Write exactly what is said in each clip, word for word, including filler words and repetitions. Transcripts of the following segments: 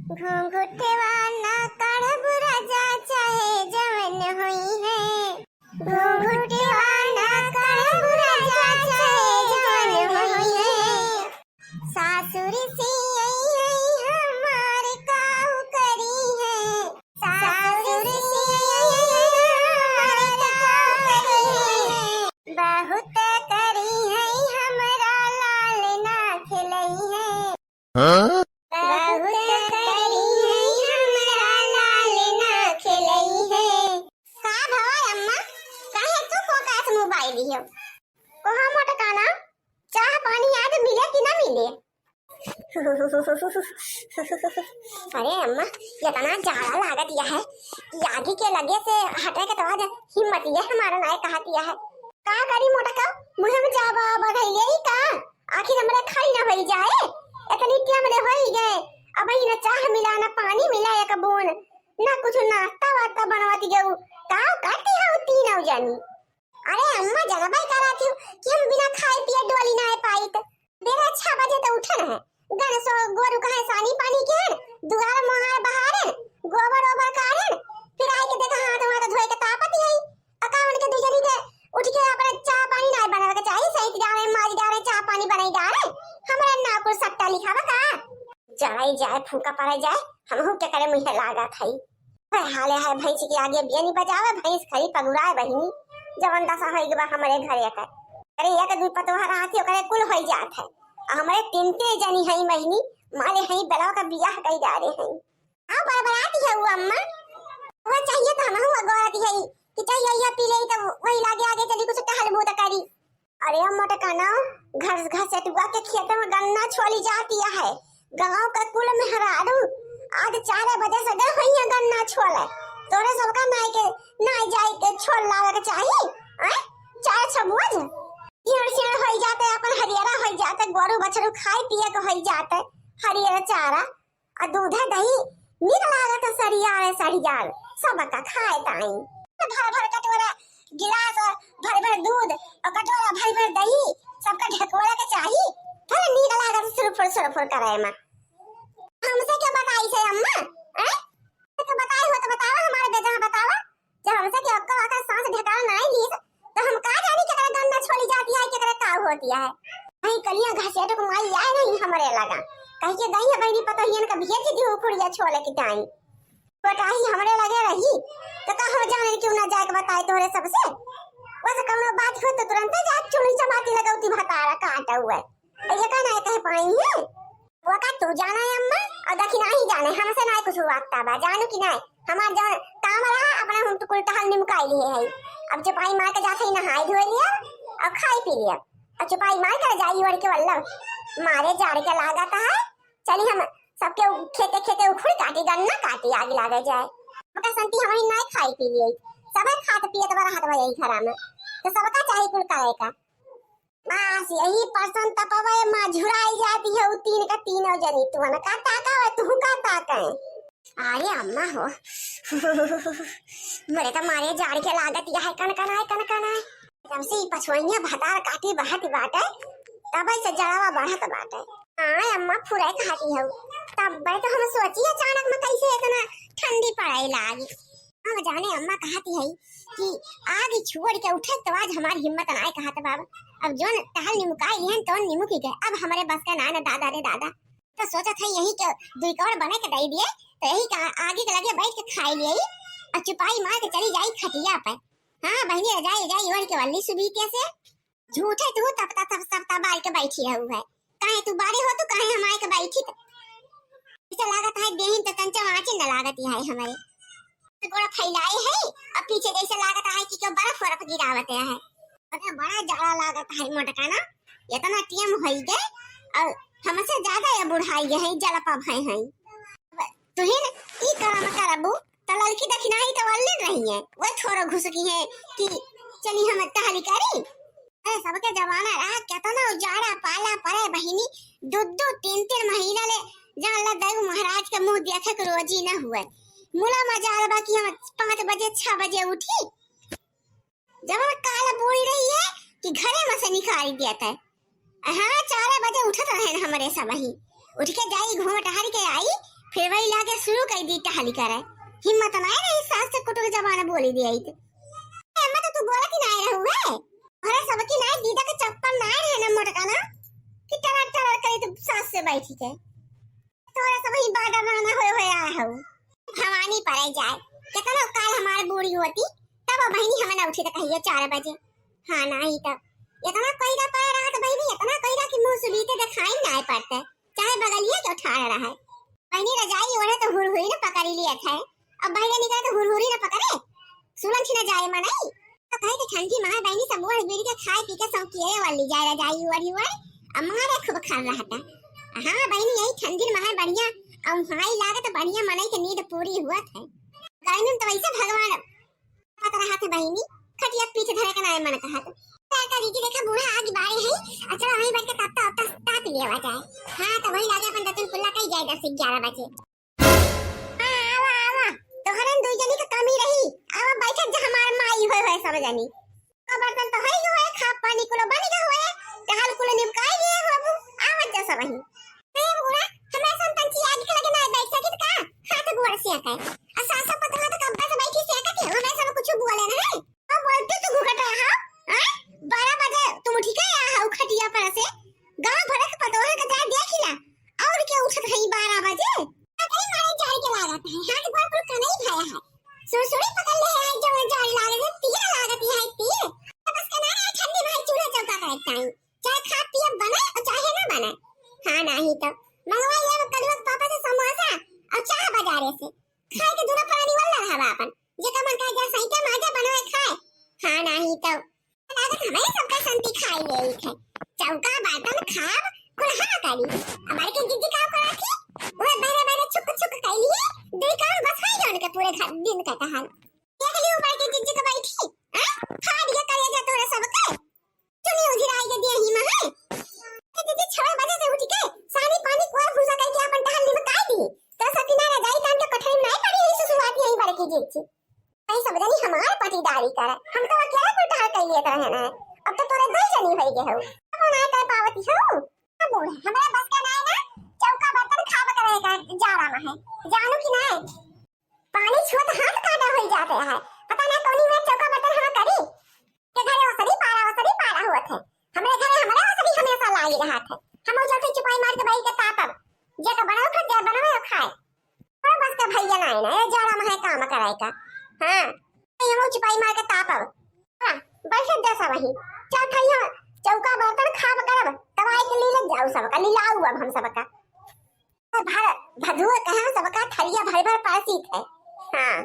घूंघटवा ना काढ़ब राजा चाहे जवन होई है, घूंघटवा ना काढ़ब राजा चाहे जवन होई है। सासुर से आई आई हमार काऊ करी है, सासुर से आई आई हमार काऊ करी है। बहुत करी है हमरा लाल ना खिलई है। हाँ? बहुत करी है हमरा लाल ना खिलई है। का भवा अम्मा, काहे तू फोकास मुँह बाई दियो? कोहा मोटकाना, चाह पानी आज मिले कि ना मिले? अरे अम्मा, इतना जाड़ा लागत यह है कि आगी के लगे से हटे के तो आज हिम्मत ये हमारा नाय कहत यह है। का करी मोटका, मुँह में जावा बढ़ाइए ही का? आखिर हमरा खाई ना होई जाए, इतनी टाइम ले होई गए, अब ही ना चाह मिला ना पानी मिला एक बूंद, ना कुछ नाश्ता वास्ता बनवत गऊ। का करती हो तीनों जनी? अरे अम्मा, जनबे करत हो कि हम बिना खाए पिए डोली ना पाइत। बेरा छह बजे तो उठन है, गन सो गोरू कहे सानी पानी केन, दुआर मोहार बहारन, गोबर ओबर काढ़न, फिर आए के देखा हाथ वाथ धोए के तापत यही। अका उनके दू जनी के उठ के अपने चाह पानी ना बनावे के चाही, सही डारे, माज डारे, चाह पानी बनाई डारे, हमरा ना कुल सट्टा लिखावा का? जाए जाए, फूका पड़े जाए, हमहू के करे मुँहे लागत हई। हाय हाले हाय, भैंस के आगे बियनी बजावे, भैंस खरी पगुराए बहिनी, जवन दशा होई गवा हमरे घरे के। अरे एक दुई पतोह रहती ओकरे कुल होई जात है, आ हमरे तीन तीन जनी हई बहिनी, माले हई बेलवा का बियाह कई डारे हई। हाँ, बड़बड़ाती है वो अम्मा, वो चाहिए तो हमहू अगोरती हई कि चाहिए यह पी ले तो वही लागे आगे चली कुछ टहल बूत करी। अरे मोटकाना, घर घसेटुआ के खेत में गन्ना छोली जाती है। गाँव के कुल मेहरारू आज चार बजे से गए हुई है गन्ना छोले। तोरे सबका नाई के, नाई जाई के छोल लावे के चाही। आय? चार छबुआ जे छीण छीण होई जाते, अपन हरियरा होई जाते, गोरू बछरू खाए पिए के होई जाते, हरियर चारा। आ दूध दही नीक लागत है, सरियार सरियार सबका खाए ताई। भर भर कटोरा, गिलास भर भर दूध और कटोरा भर भर दही सबका ढकोरा के चाही। भले नीक लागत है सुरफुर सुरफुर करे में। हमसे के बताई से अम्मा, हैं? तो बताई हो तो बतावा, हमारे बेटा बतावा। जब हमसे के अक्का वाका सांस ढकाल नाई लीस, तो हम का जानी केकरा गन्ना छोली जाती है, केकरा का होती है। कहीं कलिया घसेट को माई आए नहीं हमरे लगा। कहीं के गई है बहनी पतोहियन का भेज दी उखड़िया छोले की टाइम। बताही हमरे लगे रही, तो का हम जाने क्यों ना जाके बताए तोहरे सबसे। बस कौनो बात हो तो तुरंत जाके चुनी चमाती लगौती भतारा काटा हुआ है। ये का ना कह पाई है। वो का तू जाना है अम्मा, और दखिना ही जाने, हमसे ना कुछ वास्ता बा, जानू कि ना। हमार जौन काम रहा, अपना हम तो कुल टहल निमकाई लिए है। अब चुपाई मार के जाते ही नहाई धोई लिया और खाई पी लिया। और चुपाई मार कर जाई ओढ़ के वल्लम। मारे जाड़ के लागत है, चली हम सबके उ-, खेते खेते उखड़ काटी, गन्ना काटी, आग लागे जाए। ओकर संती हमही ना खाई पी लिए, सब खात पियत बा रहत बा यही घरा में, तो सबका चाही कुल करे का। बस यही परसन तपवे में झुराई जाती है उ तीन का तीनों जनी। तू न का ताका है, तू का ताका है? अरे अम्मा हो, मरे तो मारे जाड़ के लागत यह है, कन कन है, कन कन है। जब से ई पछुआइया भतार काटी बहत बाटे, तब से जड़वा बढ़त बाटे। हाँ अम्मा, फुरे खाती हऊ, तब तो हम सोची अचानक में कैसे इतना ठंडी पड़े लागी। हम जाने अम्मा कहती है कि आग छोड़ के उठे तो आज हमार हिम्मत ना कहत बाबा। अब जोन टहल निमुकाई लिहन तो निमुकी गए, अब हमारे बस का ना, ना दादा रे दादा। तो सोचत है यही के दुई कौड़ बने के दे दिए, तो यही का आगे के लगे बैठ के खाई लिए और चुपाई मार के चली जाई खटिया पे। हाँ बहिनी, रजाई रजाई ओढ़ के वल्ली सुबीते से। झूठे तू तपता तप तपता बाल के बैठी रहू है। काहे तू बारे हो, तू काहे हम आए के बैठी त? इसे लागत है देहिन त तंचा वाची न लागत है हमारे। तो गोड़ा फैलाए है, अब पीछे जैसे लागत है कि क्यों बर्फ वर्फ गिरावत है। अरे बड़ा जाड़ा लागत है मोटका ना, इतना टीएम होई गए और हमसे ज्यादा ये बुढ़ाई गए हैं, जलपा भय हैं। तुहिन ई काम करबू त लड़की दखिनाही त वल्ले रही है, वो थोड़ा घुसकी है कि चली हम टहली करी। ए, सबके जमाना रहा, केतना उजाड़ा पाला पड़े बहिनी, दो दो तीन तीन महीना ले जान ला देव महाराज के मुंह देखे के रोजी न हुए। मुला मजाल बा कि हम पाँच बजे, छह बजे उठी, जब काल बूढ़ी रही है कि घरे में से निकाल दिया था। हाँ, चार बजे उठत रहे न हमरे सब ही, उठ के जाई घूम टहर के आई, फिर वही लागे शुरू कर दी टहली करे। हिम्मत नाहीं रही सास से कुटुक जबान बोली दिया ही तो। हिम्मत तो तू बोलत ही नाहीं रहू है। अरे सबकी नाहीं दीदा के चप्पल नाहीं रहे ना मोटका ना कि टरर टरर करे तो सास से बैठी के। तोरा सब ही बादा बहाना होए होए आए हऊ। भवानी परे जाए, केतना काल हमार बूढ़ी होती, तब बहिनी हमें ना उठी तो कहियो चार बजे। हाँ, नाहीं तब। इतना कोयरा पड़े रहा तो बहिनी, इतना कोयरा कि मुँह सुबीते देखाई नाहीं पड़ते, चाहे बगलिए के ठाड़ रहे। बहिनी रजाई ओढ़े तो हुरहुरी न पकड़ी लिया था, अब बहिनी निकले तो हुरहुरी न पकड़े, सुलन छिना जाए मनई। तो कहे कि ठंडी माहे बहिनी सब ओढ़ बीड़ के खाए पी के सौंकिए वाली जाए रजाई ओढ़ी ओढ़, अब मारे खूब खर रहता। हाँ बहिनी, यही ठंडी माहे बढ़िया, अब हाई लागे तो बढ़िया मनई के नींद पूरी हुआ था। गर्मी में तो वैसे भगवान पत रहा थे बहिनी, खटिया पीछे धरे के नाय मन कहा तो। का दीदी देखा बूढ़ा आगे बारे है, अच्छा वहीं बैठ के तब तो अब तक ताप लेवा जाए। हाँ तो वही लागे अपन दतुन कुल्ला कई जाए दस ग्यारह बजे। हाँ, आवा, आवा। तोहरन दुई जनी के कमी रही। आवा, बैठत जा हमार माई होए होए सब जनी। का बर्तन तो है ही होए, खा पानी कुलो बन गए होए, टहल कुलो निपकाई लिए होबू। आवत जा सब ही। ए बूढ़ा, हमरा सन पंछी आग के लगे ना बैठ सकित का? हाथ गोड़ से आके। आ सासा पतोह तो कब्बा से बैठी से आके, हमरा सब कुछ बोले ना है। अब बोलते तू घुघटा है, हाँ? बारह बजे तुम उठी के आया हो खटिया पर से। गाँव भर के पतोह के जा देखी ना। और क्या उठत है बारह बजे? अरे मारे जाए के लागत है, हाथ गोड़ कुल कनई भया है। सुरसुरी पकड़ ले है, जो जाए लागत है, तीर लागत है, तीर। तो बस के ना रहे, ठंडी भाई चूल्हा चौका करत ताई। चाहे खा पिए बने और चाहे ना बने। हाँ, नाहीं तो। मंगवा लिया कलुआ के पापा से समोसा और चाह बाजारे से। खाए के दोनों प्राणी वाला रहा अपन। जे का मन कहे जा सैंटा माजा बनवे खाए। हाँ, नाहीं तो। लागत हमारे सबका संती खाई ले एक है। चौका बर्तन खाब, कुल हाँ करी। हमारे के जिज्जी का करा थी? वह बहरे बहरे छुक छुक कर लिए, दे काम बस है जो उनके पूरे घर दिन का कहाल। देख ली ऊपर के जिज्जी का बैठी, हाँ? फाड़ ये करे जा तोरे सबके। चुनी उधिराई के दिया ही में है। के जिज्जी छह बजे से उठ के सानी पानी कुआ भूसा करके अपन टहल निमकाई दी। तो सकीना रजाई तान के कठरी में नहीं पड़ी, यही सुसुवाती यही बड़की जिज्जी। भाई सब जनी हमार पटीदारी करे। हम तो अकेले कुल टहल कर लिए रहे ना। अब तो तोरे दो जनी होई गए हो। अब ना कर पावती हो। अब बूढ़ा, हमरा बस का ना है ना। चौका बर्तन खाब करे का जाड़ा में है। जानू कि ना? पानी छुअत हाथ काटा होई जाते हैं। पता ना कौनी में चौका बर्तन हम करी। के घरे ओसरी पारा, ओसरी पारा हुआ थे। हमरे घरे हमरा ओसरी हमेशा लाई रहा थे। हम उजर के चुपाई मार के बैठ के तापब। जे का बनाओ खा, जे बनावे खाए। और बस का भैया ना है ना, ये जाड़ा में है काम कराए का। हाँ, ये हम चुपाई मार के तापब। हाँ, बैठे दे सब वही। चल थाई हम चौका बर्तन खाब करब, तब आए के लीले जाऊ सबका, लीलाऊ अब हम सबका। भर, भदुआ कहे सबका थरिया भर भर परसी थे। हाँ।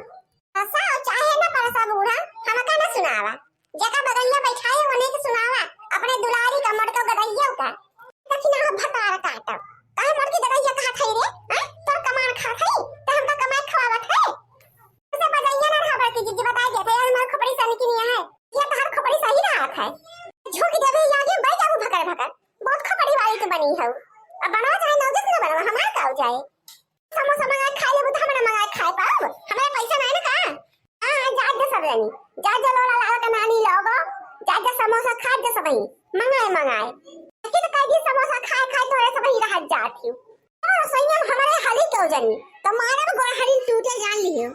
परसा और चाहे न परसा बूढ़ा, हमका न सुनावा। जेका बगलिया बैठाए वने के सुनावा, अपने दुलारी का मोटका गदइया का। देखी ना हम भतार काटब। काहे मोटकी गदइया कहा थे रे? हैं? तोर कमार खा थे, तो हमका कमाए खवावत है। उसे बजाइया ना रहा बड़की जिज्जी बताई दिया था, यार हमार खोपड़ी सनी की नहीं है। ये तो हर खोपड़ी सही रहा था। झोंक देवे ये आगे बैठ जाबू भकर भकर। बहुत खोपड़ी वाली तो बनी है। अब बनवा चाहे नौ दस न बनवा, हमार का हो जाए। समोसा मंगाए खाए लेबू तो हमरा मंगाए खाए पाओ? हमरा पैसा नहीं ना का? हाँ, हाँ, जात दे सब जनी। जात दे लोला लाल का नानी लोगो। जात दे समोसा खात दे सबही। मंगाए, मंगाए। कि तो कई दिन समोसा खाए, खाए तोरे सबही रहत जात हियो। और सैया हमारे हाली क्यों जनी? तो मारे में गोड़ हरी टूटे जान लियो।